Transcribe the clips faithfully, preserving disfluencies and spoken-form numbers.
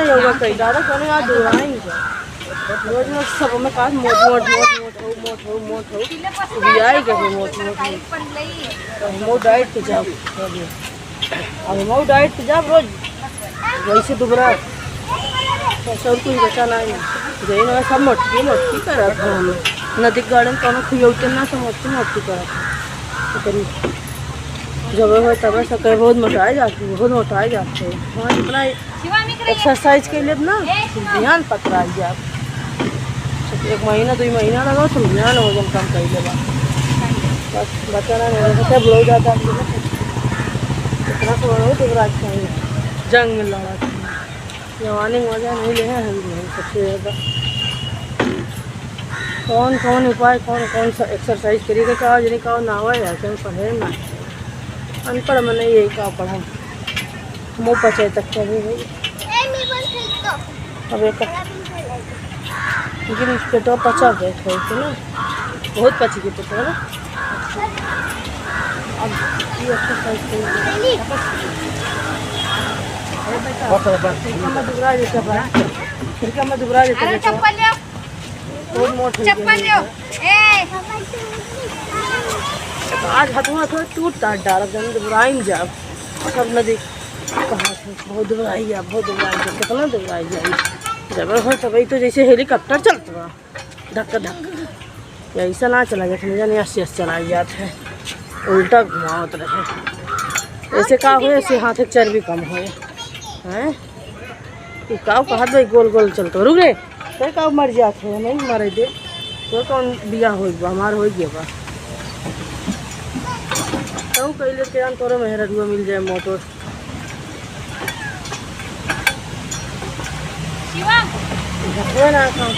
योगा कई दादा, कौनो याद दुबराई नहीं जा। रोज रोज सब में कहा मोट, मोट, मोट, मोट हो, मोट हो, मोट हो। उबियाई गए मोट, मोट हो। तो हम डाइट पे जाब। अब हम डाइट पे जाब रोज। वैसे दुबरा। बस और कुछ बचा नहीं। जही ना सब मोटकी, मोटकी करत हो हमें। नदी के गार्डन कौनो खुयौते ना सब मोटकी, मोटकी करत हो। तो करी जब हो तब सके बहुत मोटाए जाते, बहुत मोटाए जाते। हाँ, जितना एक्सरसाइज के लिए ना, बिहान पतरा जाब। एक महीना, दुई महीना लगा, तो बिहान वजन कम कर लेबा। बस, बच्चा ना, मेरे को क्या बुढ़ऊ जाता है, इतना से बड़ा हो, तो राज चाहिए। जंग लड़ा था। जवानी में मजा नहीं ले हैं हम लोग, सबसे ज्यादा। कौन, कौन उपाय, कौन, कौन सा एक्सरसाइज करिए, का, आज नहीं का, ना हुआ यार, कहीं पढ़े ना। अनपढ़ में नहीं, यही का पढ़ा। मुँह पचे तक चढ़े भाई। अब एक गिरी पेटवा पचा गए थे कि ना, बहुत पची के पेटवा ना। अब ये एक्सरसाइज करिए। अरे बेटा, खिड़की में दुबरा देता बा। खिड़की में दुबरा देता अरे बेटा। चप्पल ले। बहुत मोट हो चप्पल गई। ले। ए। आज हथवा, हथवा टूट टाट डालब, जन दुबराइन जाब। सब नदी कहाँ थे? बहुत दुबराई है, बहुत दुबराई है, कितना दुबराई है। जबर हो तबही तो जैसे हेलीकॉप्टर चलत बा, धक धक। ये ऐसा ना चला जात, हम जाने ऐसे ऐसे चला जात है, उल्टा घुमावत रहे। ऐसे का होए, ऐसे हाथ के चर्बी कम होए, हैं? ई का कहत भाई, गोल गोल चलत बा। रुक रे, ते का मर जात है, नहीं मरे दे। तो कौन बियाह होई बा, हमार होई गया बा। तो कइले के जान तोरे मेहररुआ मिल जाए मोटर। शिवा। घटवे ना काम।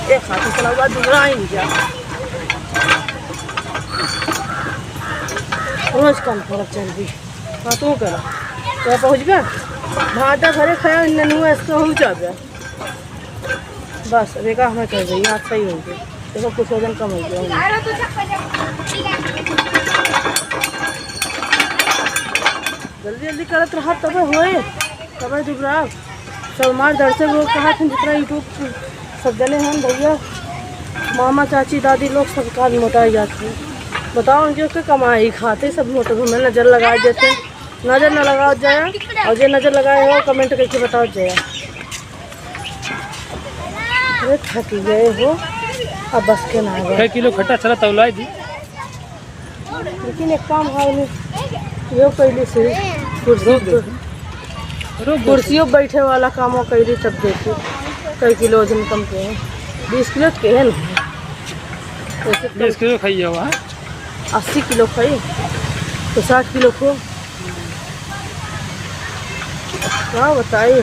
एक साथ चलावा, दूसरा आई नहीं क्या? रोज काम करब चल भी। हाँ, तू करा। तो पहुँच गया? भाटा भरे खाया, ननुआ ऐसे हो जाबे। बस, अब एका हमें कर दे, यहाँ सही हो गया। देखो, कुछ वजन कम हो गया। जल्दी जल्दी करत रहा, तबे होए, तबे दुबरा। सब हमार दर्शक लोग कहा थे, जितना YouTube सब जने हैं भैया, मामा, चाची, दादी लोग सब का मोटाई जाते हैं। बताओ, उनके के कमाई खाते सब मोटे, हमें नजर लगा देते हैं। नजर न लगाओ जाए, और जे नजर लगाए हो, कमेंट करके बताओ जाए। अरे, थक गए हो, अब बस के ना आवे। कै किलो खट्टा चला तौलाई दी। लेकिन एक काम है नहीं, यो पहले से कुर्सी रोक दे। तो, रोक दे। कुर्सियों बैठे वाला काम वो कैली तब देखी, कै किलो वजन कम के है, बीस किलो के है ना, वैसे कम। बीस किलो खाइए हुआ है। अस्सी किलो खाई, तो साठ किलो खो। का बताई,